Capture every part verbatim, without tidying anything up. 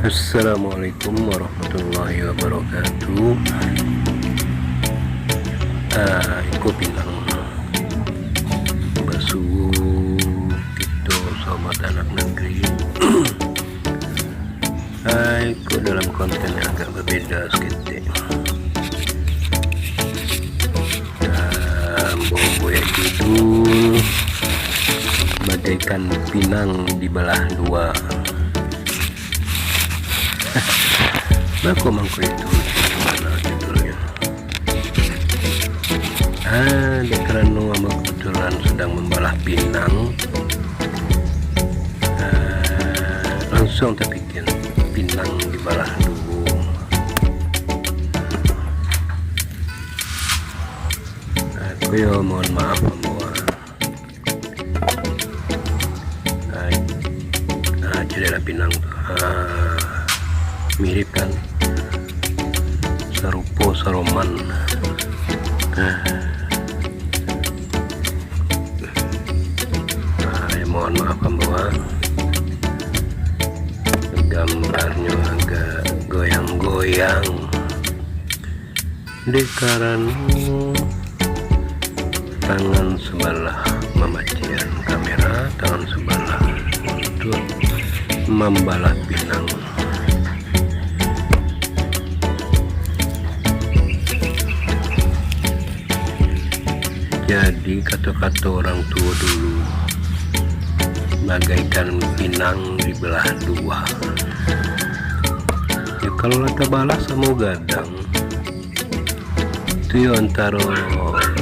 Assalamualaikum warahmatullahi wabarakatuh. Ah, iko pinang basuo kito, sobat anak nagari. Ah, iko dalam konten yang agak berbeda saketek. Ah, mambuek judul bagaikan pinang dibalah dua. Bako mangko itu, bana judulnyo. Ah, dek karano ambo kebetulan sadang mambalah pinang, ah, langsuang tapikia pinang dibalah duo. Ah, ko yo mohon maaf ambo, ah. Ah, ah, caliaklah pinang tu. Ah, mirip kan? Sarupo, saroman. Ah. Ah, ya, mohon maaf, ambo, ah. Gambarnyo agak goyang-goyang. Dek karano tangan sabalah mamacikan kamera, tangan sabalah untuak mambalah pinang. Jadi, kato-kato urang tuo dulu, bagaikan pinang dibalah dua. Ya, kalau lah tabalah samo gadang, tu yo antaro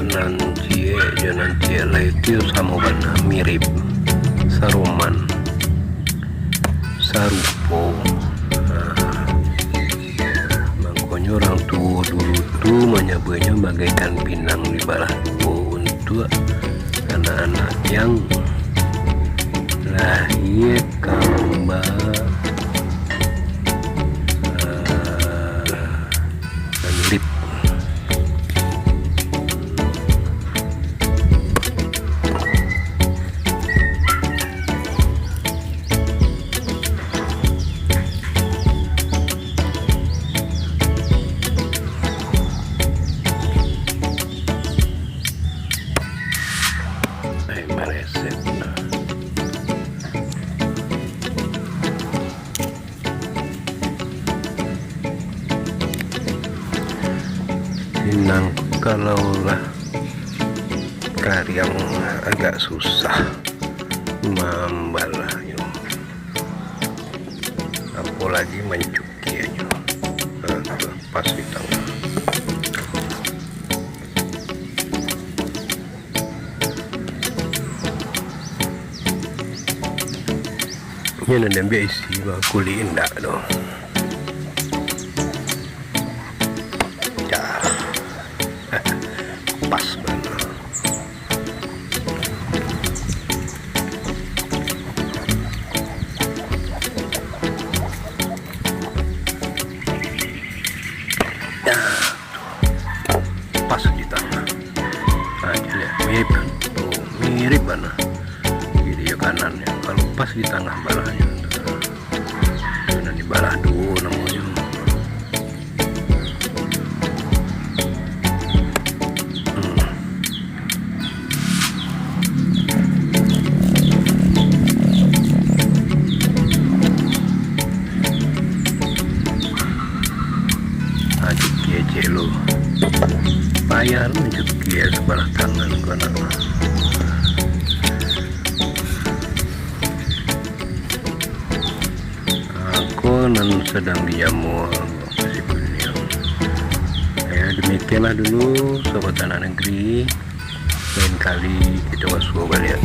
nan ciek jo nan ciek lai tu yo samo bana, mirip, saroman, sarupo. Nah, mangkonyo urang tuo dulu tu manyabuiknyo bagaikan pinang dibalah duo untuak anak-anak yang lahia kamba, eh, mirip. Eh, meleset. Pinang kalau lah kariang agak susah mambalahnyo, apolagi mancukiahnyo. Nah, tu pas di tangah. Nyo nan diambiak isi, bah, kulik indak doh. Dah. Pas bana. Dah. Pas di tangah. Nah, caliak, mirip kan? Tuh, mirip bana. Kiri jo kanan, yo. Kalau pas di tangah balahnyo, tu, tu nan dibalah duo namonyo. Hmm. Ah, cukia ciek lu. Payah lu cukia sabalah tangan ko nak. Ah, ko nan sadang dijamua, nasi kuniang. Ya, demikianlah dulu, sobat anak nagari. Lain kali kito basuo baliak.